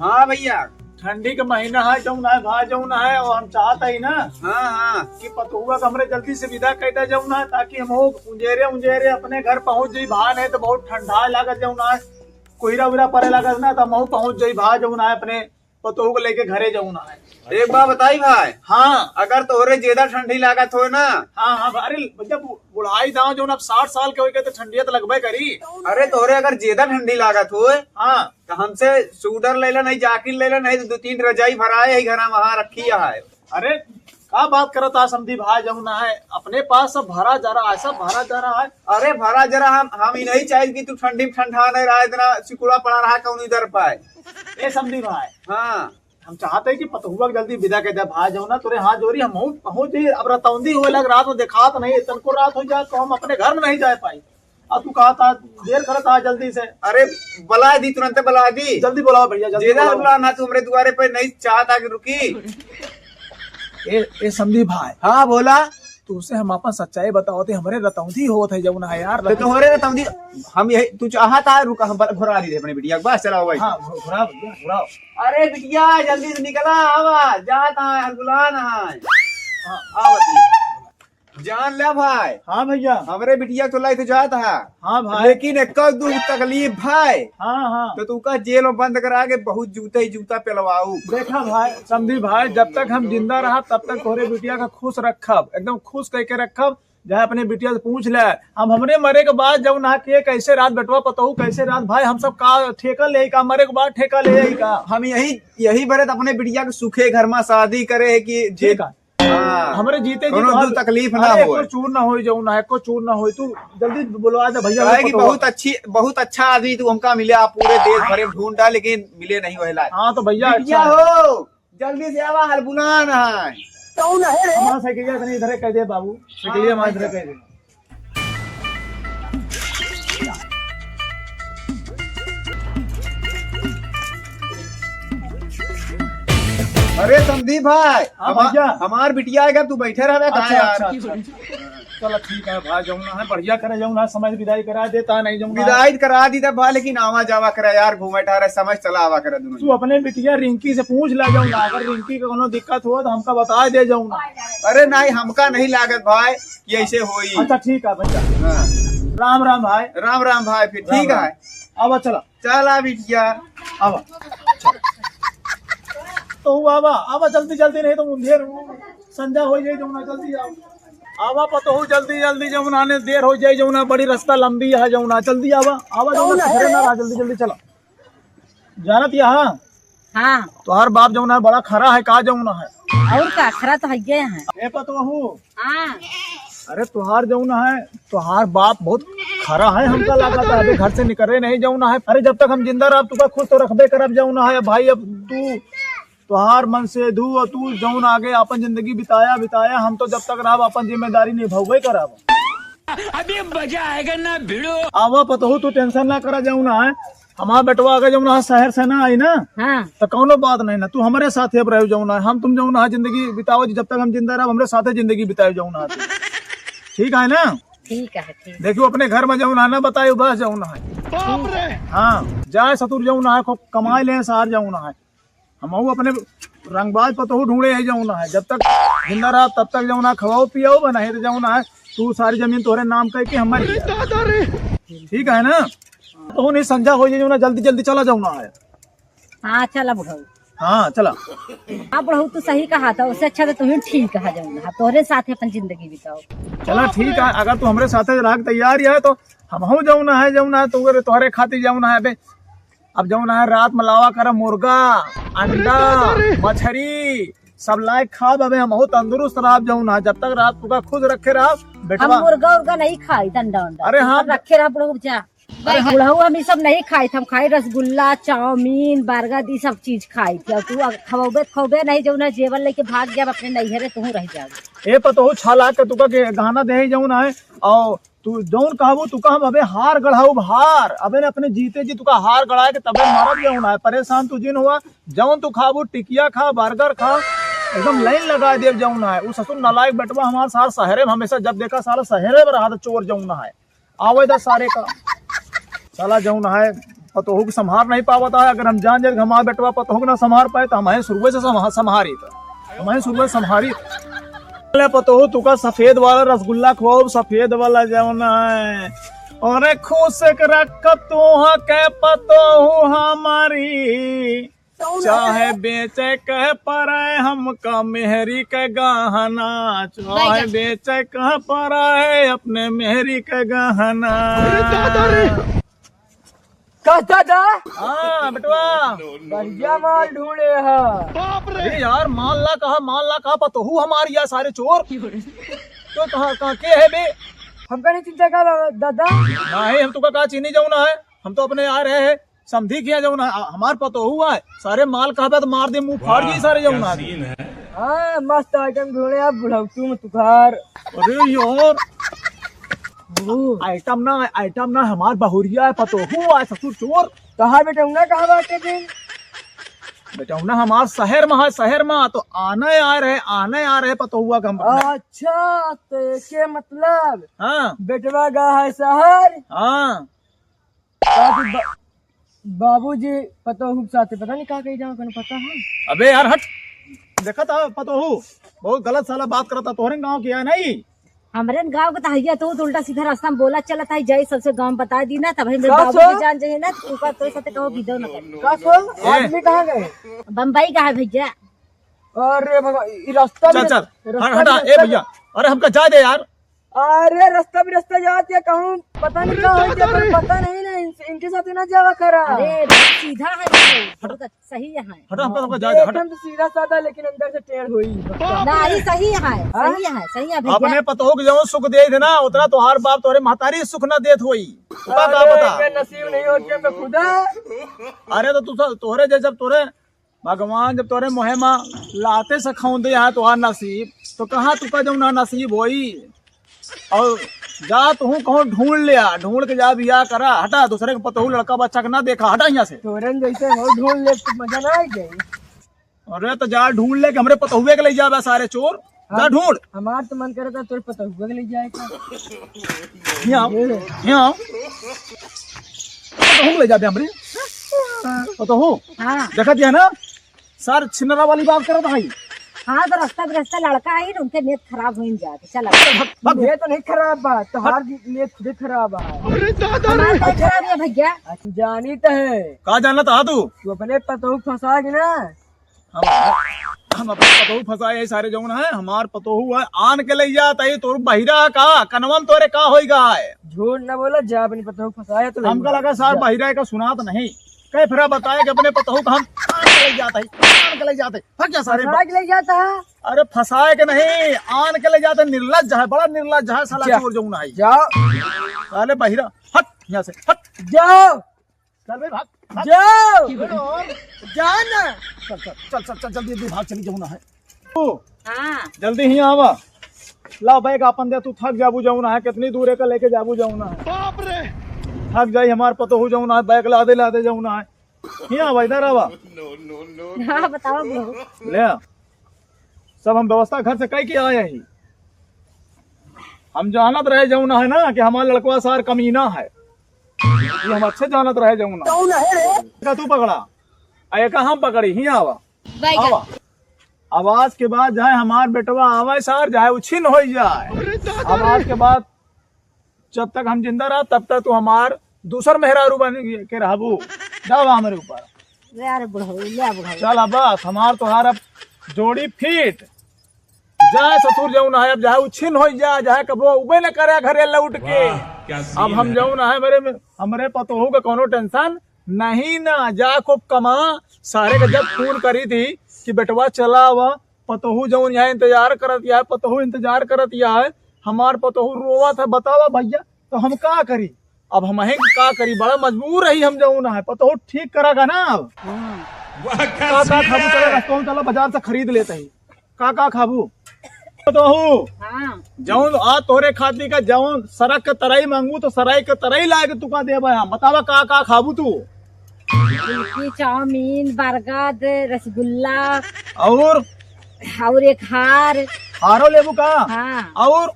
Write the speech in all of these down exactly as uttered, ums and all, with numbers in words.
हाँ भइया। ठंडी के महीना है, जउन है भाई, जउन है, और हम चाहत ही ना हाँ, हाँ। कि पतोहुआ के हमरे जल्दी से विदा कइ दे, जउन है, ताकि हम हो उंजेरे उंजेरे अपने घर पहुँच जाई भाई, नहीं तो बहुत ठंडा लागत, जउन है, कोहरा उहरा पड़े लागत ना, तो हम हो पहुँच जाई भाई, जउन है, अपने पतोहू को लेके घरे जउन है। एक बात बताई भाई। हाँ। अगर तोहरे ज्यादा ठंडी लागत होए ना। हाँ, हाँ, अरे भइया, बु-, बुढ़ाई दाव जउन अब साठ साल के होइ गए तो ठंडिया तो लगबे करी। अरे तोहरे अगर ज्यादा ठंडी लागत होए, हाँ। तो हमसे सूटर ले ला, नहीं जाकिर ले ला, नहीं तो दो तीन रजाई भराए है घर में, वहाँ रखी है। अरे का बात करत आ समधी भाई, जउन है अपने पास सब भरा जरा है, सब भरा जरा है। अरे भरा जरा, हम, हम ही नहीं चाहिए कि तू ठंडी में ठंडा नहीं रहा, इतना सिकुड़ा पड़ा रहा कौन इधर पाए। ए समधी भाई। हाँ। हम चाहते हैं कि पतहुआ के जल्दी विदा कर दे भाई, जउन है तोरे हाथ जोड़ी, हम पहुँच, पहुँच जाई। अब रतौंधी होए लग, रात में देखात नहीं, तनको रात हो जाए तो हम अपने घर में नहीं जा पाई। अब तू कहा था देर करत आ जल्दी से। अरे बुला दी, तुरंत बुला दी। जल्दी बुलाओ भइया, जल्दी जेदा बुलाओ। बुला ना, तू हमरे दुआरे पे नहीं चाहत आके रुकी। ए, ए समधी भाई। हाँ बोला। तुमसे हम अपन सच्चाई बताओ थे, हमरे रतौंधी होत है जउन है यार। तो तोहरे रतौंधी, हम यही, तू चाहत आ रुका, हम घुरा दी अपने बिटिया के, बस चलाओ भाई। हाँ, घु-, घुराओ भइया, घुराओ। अरे बिटिया जल्दी से निकला, आवा, जात है, हलगुलान है। हाँ, आवा दी। जान ले भाई। हाँ भइया। हमरे बिटिया तो लाई तो जात है। हाँ भाई। लेकिन एक दुख तकलीफ भाई। हाँ, हाँ। तो तू का जेल में बंद करा के बहुत जूता ही जूता पेलवाऊ। देखा भाई, समधी भाई, जब तक हम जिंदा रहा तब तक तोहरे बिटिया का खुश रखब, एकदम खुश कइके रखब। जाए अपने बिटिया से पूछ ले। हम हमरे मरे के बाद जउन है के कैसे रात बेटवा पतोहू कैसे रात भाई, हम सब का ठेका ले का, मरे के बाद ठेका ले का? हम यही, यही बरे तो अपने बिटिया के सुखे घर में शादी करे है कि जे ठीक है। हाँ। हमरे जीते जी कौनो तोहार दुख तकलीफ ना अरे, होए। एको चूर ना होई, जउन है, एको चूर ना होई। तू जल्दी बुलवा दे भइया, काहे कि पतोहू। बहुत अच्छी, बहुत अच्छा आदमी तू हमका मिले, आप पूरे देश भरे में ढूंढा, लेकिन मिले नहीं वही लायक। हाँ, तो भइया, बिटिया अच्छा है। हो, जल्दी से आवा, हलगुलान है। कौन है रे? हमारा साइकिलिया तनी इधरे कह दे बाबू, साइकिलिया हमारा इधरे कह दे। अरे संदीप भाई, हाँ हमा-, भइया। हमार बिटिया आएगा, तू बैठे रहबे कहाँ अच्छा, यार? अच्छा, अच्छा, अच्छा। चला ठीक है भाई, जउन है बढ़िया करे, जउन है समय से विदाई करा देता नहीं, जउन है विदाई करा दी था भाई, लेकिन आवा जावा करे यार, घूमे टहरे समय चला आवा करे दोनों। तू अपने बिटिया रिंकी से पूछ ला, जउन है, अगर रिंकी के कौनो दिक्कत हो तो हमका बता दे, जउन है। अरे नहीं, हमका नहीं लागत भाई कि ऐसे होई। अच्छा ठीक है भइया। हाँ। राम राम भाई। राम राम भाई, फिर राम ठीक राम। है। अब चला। चला बिटिया। आवा। चल। तो हूँ आवा, आवा जल्दी जल्दी, नहीं तो मुंधेर संझा हो जाए, जउन है, जल्दी आवा। आवा पतोहू जल्दी जल्दी, जउन है, नहीं देर हो जाए, जउन है, बड़ी रास्ता लंबी है, जउन है, जल्दी आवा, आवा, जउन है, पीछे ना रहा, जल्दी जल्दी चला। जानत यहाँ? हाँ। तोहार बाप जउन है, बड़ा खरा है का, जउन है? और का, खरा तो हइये है। ए पतोहू, हाँ। अरे तोहार जउन है, तोहार बाप बहुत खरा है, हमका लागत है, अबे घर से निकरे नहीं जउन है। अरे जब तक हम जिंदा रहब, तुका खुश तो रखबे करब जउन है भाई। अब तू, तोहार मन से धू और तू जउन आगे अपन जिंदगी बिताया, बिताया, हम तो जब तक रहब अपन जिम्मेदारी निभावे करब। अभी मजा आएगा ना भिड़ो। आवा पतोहू, तू tension ना करा जउन है, हमार बेटवा अगर जउन है शहर से ना आई ना, हाँ। तो कौनो बात नहीं ना, तू हमरे साथे अब रहो जउन है, हम तुम जउन है जिंदगी बिताओ, जब तक हम जिंदा रहब हमरे साथे जिंदगी बिताओ जउन है तू। ठीक है ना? ठीक है, ठीक। देखियो अपने घर में जउन है ना बतायो बस जउन है। बाप रे। हाँ, जाए ससुर जउन है, खूब कमाए ले सार जउन है। हमहू अपने रंगबाज पतोहू ढूंढे है जउन है, जब तक जिंदा रहा तब तक जउन है खवाओ पियाओ बा, नहीं तो जउन है तू सारी जमीन तोहरे नाम करके हम मर गया। ठीक है ना? तो नहीं संझा हो जाए जउन है, जल्दी जल्दी चला जउन है। हाँ चला बुढ़ऊ। हाँ चला। हाँ बुढ़ऊ, तू सही कहा था, उससे अच्छा तो तू ही ठीक कहा जउन है, तोहरे साथ अपन जिंदगी बिताओ। चला ठीक है, अगर तू हमरे साथे रह के तैयार है तो हमहू जउन है, जउन है तोहरे, तोहरे खातिर जउन है बे। अब जउन है रात में लावा कर मुर्गा, अंडा, मछरी, सब लाए खाब, अबे हमहू तंदुरुस्त रहब जउन है, जब तक रात तुका खुश रखे रहब, हम बेटवा। मुर्गा उर्गा नहीं खाई, अंडा उंडा। अरे हाँ। रखे रहब बुढ़ऊ जा। अरे हाँ। बुढ़ऊ हम ई सब नहीं खाई, हम खाई रसगुल्ला, चाउमीन, बर्गर, ई सब चीज खाई थी। और तू खवबे, खवबे नहीं जउन है, जेवन लेके भाग जाब अपने नैहरे, तू रह जाब। ए पतोहू छाला के तुका के गहना दे जउन है, और तू जउन कहबू, तू कह, हम अबे हार गढ़ाऊ हार, अबे ने अपने जीते जी तुका हार गढ़ाए के तबे मरब जउन है। परेशान तू जिन हुआ, जउन तू खाबू, टिकिया खा, बर्गर खा, एकदम लाइन लगा देब जउन है। उ ससुर नालायक बेटवा हमार सार शहरे में हमेशा जब देखा साला शहरे में रहा था चोर जउन है। आवे दा सारे का। साला जउन है, पतोहू के संभार नहीं पावत है। अगर हम जान जाए कि हमार बेटवा पतोहू के ना संभार पाए, तो हमहीं सुरुए से संभा-, संभारी तो हमहीं सुरुए से संभारी। ले पतोहू, तुका सफेद वाला रसगुल्ला खवाउब, सफेद वाला जौन है। अरे खुश रख तुहा के पतोहू हमारी, चाहे बेचे कह पराए हमका मेहरी के गहना, चाहे बैठा। बेचे कह पराए अपने मेहरी के गहना। अरे दादा रे। का दादा? हाँ बेटवा। बढ़िया माल ढूंढे है। अरे यार, माल ना कहा, माल ना कहा, पतोहू हमारी या सारे चोर। तो कहाँ, कहाँ के है बे? हमका नहीं चिंता का दादा? नहीं, हम तुका का चीनी जौन है, हम तो अपने आ रहे हैं। समझी किया जौन है, हमार पतोहू है, सारे माल कहबे तो मार दे, मुँह फाड़ दी सारे जौन है। हाँ, मस्त आइटम ढूंढे आप बुढ़ौतू में तुखार। अरे यार, ओ। आइटम ना, आइटम ना, हमार बहुरिया है, पतोहू है, ससुर चोर। तहार बेटौना कहाँ बाटे फिर? बेटौना हमार शहर में है, शहर में। तो आने आ रहे, आने आ रहे पतोहुआ के हम। अच्छा, तो एके मतलब हाँ। बेटवा गा है शहर। हाँ। बाबू बा-, बाबूजी पतोहू के साथे पता नहीं का कही जाओ, कौनो पता है? अबे यार हट, देखा था पतोहू बहुत गलत साला बात करता, तोहरे गाँव के है नहीं। हमरे गाँव के तो हइया, तू तो उल्टा सीधा रास्ता में बोला चलत है, जाई सबसे गाँव में बता दी ना, तब हम का बाबूजी सो? जान जाइए ना, तो ऊपर तो साथे कहो गिदो ना करे। का सो? ए। आदमी कहाँ गए? बम्बई का है भैया। अरे भगवान, ई रास्ता चल, में, चल। रास्ता हट, हटा, में ए रास्ता भैया, अरे हमका जाए दे यार। अरे रास्ता भी रास्ता जात या कहूँ पता नहीं अरे का हो दादा गया, रे। पता नहीं ना, इन-, इनके साथ ना जावा करा। अरे, बहुत सीधा है ये, बहुत सही है। हटा, हमका, हमका जाए दे, हट। एकदम तो सीधा साधा, लेकिन अंदर से टेढ़ होई। ना, ये सही है, हाँ? सही है, सही है भैया। अपने पतोह के जवन सुख देत है ना, उतना तोहार बाप तोहरे महतारी सुख ना देत होई। तू का, का अरे, बता? ये नसीब नहीं होती है, मैं खुदा। अरे तो तू सा-, तोहरे जैसे, जब तोहरे भगवान जब तोहरे मुँहे मा लाते से खौंदे यहाँ तोहार नसीब, तो कहाँ तुका जौन है नसीब होई? और जा तू कहूँ ढूंढ ले आ, ढूंढ के जा बियाह करा, हटा, दूसरे के पतोहू लड़का बच्चा के ना देखा, हटा यहाँ से। तोरन जैसे हो ढूंढ ले तो मजा ना आ जाए। अरे तो जा ढूंढ ले के हमरे पतोहुए के ले जाबे सारे चोर, जा हाँ, ढूंढ। हमार तो मन करता तोर पतोहुआ के ले जाए का। यहाँ आओ, ये ले। यहाँ आओ। पतोहू के ले जाबे हमरे। पतोहू। हाँ। देखा दिया ना? सर छिनरा वाली बात करत भाई। हाँ, तो रास्ता बिरास्ता लड़का है, उनके नियत खराब हो ही जात। चल अब। भाग, भाग। ये तो नहीं खराब बात, तोहार नियत खुदे खराब है। अरे दादा रे। हमार तो खराब है भैया। अच्छा, जानी तो है। का जानत हा तू? तू अपने पतोहू फंसा के ना। हम, हम अपने पतोहू फंसाए है सारे जौन है, हमार पतोहू है, आन के ले जात है, तोर बहिरा का, कनवा में तोरे का होई गा है? झूठ ना बोला, जा अपने पतोहू फंसाए तो ले हमका जा। लगा सार जा। बहिरा का सुनात नहीं। कई फेरा बताए कि अपने पतोहू का हम आन के ले जात है, आन के ले जात है। भाग जा सारे। फंसा के ले जाता है। अरे फंसाए के नहीं, आन के ले जात है, निर्लज्ज है, बड़ा निर्लज्ज है साला जा। चोर जौन है। जा। साले बहिरा, हट यहाँ से, हट। जाओ। चल बे, भाग, भाग। जाओ। चलो। जा ना। चल, चल, चल, चल, चल, जल्दी, जल्दी भाग, चली जौन है। ओ, हाँ। जल्दी ही आवा। ला बैग आपन दे, तू थक जाबू जौन है, कितनी दूर एका लेके जाबू जौन है। बाप रे। थक जाई हमार पतोहू जौन है, बैग लादे, लादे जौन है। ही आवा, इधर आवा। हाँ, बताओ बहू। ले आ। सब हम व्यवस्था घर से कई के आए ही। हम जानत रहे जौन है ना कि हमार लड़कवा सार कमीना है। ये हम अच्छे जानत रहे जौन है। कौन है रे? का तू पकड़ा, आ एका हम पकड़ी, ही आवा। बैगन। आवा। अब आज के बाद चाहे हमार बेटवा आवे सार, चाहे उछिन हो जाए। अरे दादा अब रे। आज के बाद जब तक हम जिंदा रहा, तब तक तू हमार दूसर मेहरारू बन के रहबू। जावा हमरे ऊपर। ले आ रे बुढ़ऊ, ले आ बुढ़ऊ। चल अब बस, हमार तोहार अब जोड़ी फिट। जाए ससुर जौन है, अब जाए उछिन हो जा, जाए कबो उबे न करे घरे लौट के। वाह, क्या scene अब हम है। जौन है, हमरे, हमरे पतोहू के कौनो tension नहीं ना, जा खूब कमा। सारे के जब फोन करी थी कि बेटवा चला आवा, पतोहू जौन यहाँ इंतजार करत या है, पतोहू इंतजार करत या है, हमार पतोहू रोवत है, बतावा भैया, तो हम का करी? अब हमहीं का करी, बड़ा मजबूर रही हम जौन है, पतोहू ठीक करा का ना अब। हम्म। वाह, क्या का, का scene खाबू? है। चलो, रस्तों में चलो, बाजार से खरीद लेते ही। का, का खाबू? पतोहू, हाँ। जौन आ तोरे खाती का जौन सरक के तरई मांगू तो सरई के तरई लाए के तुका देबे हम। बतावा का, का खाबू तू? फुल्की, चाउमीन, बर्गर, रसगुल्ला। और? और एक हार। हारो लेबू का? हाँ। और?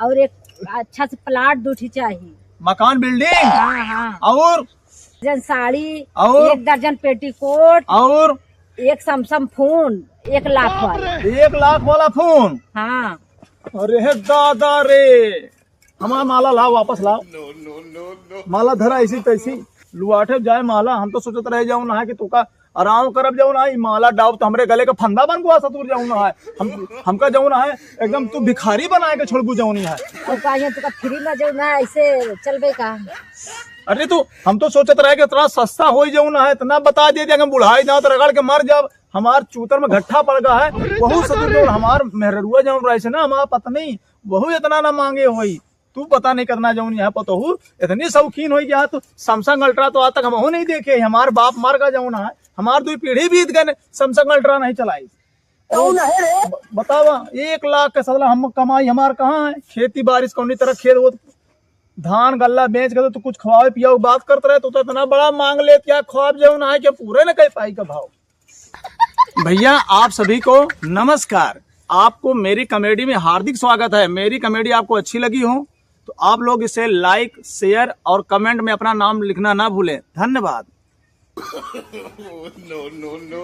और एक अच्छा से plot दो ठी चाही। मकान building? हाँ, हाँ। और? दर्जन साड़ी, और? एक दर्जन पेटीकोट, और? एक Samsung फोन, एक लाख वाला। एक लाख वाला फोन? हाँ। अरे हे दादा रे, हमार माला लाओ, वापस लाओ। माला धरा ऐसी तैसी, लुआठे जाए माला। हम तो सोचत रहे जौन है कि तोका आराम करब जौन है, ई माला डाउब तो हमरे गले का फंदा बन गवा ससुर जौन है। हम, हमका जौन है एकदम तू भिखारी बनाए के छोड़बू जौन है। तो का यहाँ तोका फ्री में जौन है ऐसे चलबे का? अरे तू, हम तो सोचत रहे कि इतना सस्ता होई जौन है, इतना बता दे दिया कि हम बुढ़ाई दांत रगड़ के मर जाब, हमार चूतर में घट्ठा पड़ गया है। वहू ससुर जौन हमार मेहररुआ जौन रहे से ना, हमार पत्नी, वहू इतना ना मांगे होई। तू पता नहीं कितना जौन यहाँ पतोहू इतनी शौकीन होई कि हाँ, तू Samsung Ultra तो आज तक हमहू नहीं देखे। हमार बाप मर गया जौन है, हमार दो पीढ़ी बीत गए, Samsung Ultra नहीं चलाई। कौन है रे? ब-, बतावा, एक लाख के सदला हम कमाई हमार कहाँ है? खेती बारिश कौनी तरह खेत होत, धान गल्ला बेच के तो तू कुछ खवावे पियावे बात करत रहे, तू तो इतना बड़ा मांग लेत क्या ख्वाब जौन है कि पूरे न कर पाई का भाव। भैया, आप सभी को नमस्कार। आपको मेरी कॉमेडी में हार्दिक स्वागत है। मेरी कॉमेडी आपको अच्छी लगी हो तो आप लोग इसे like, share और comment में अपना नाम लिखना ना भूलें। धन्यवाद।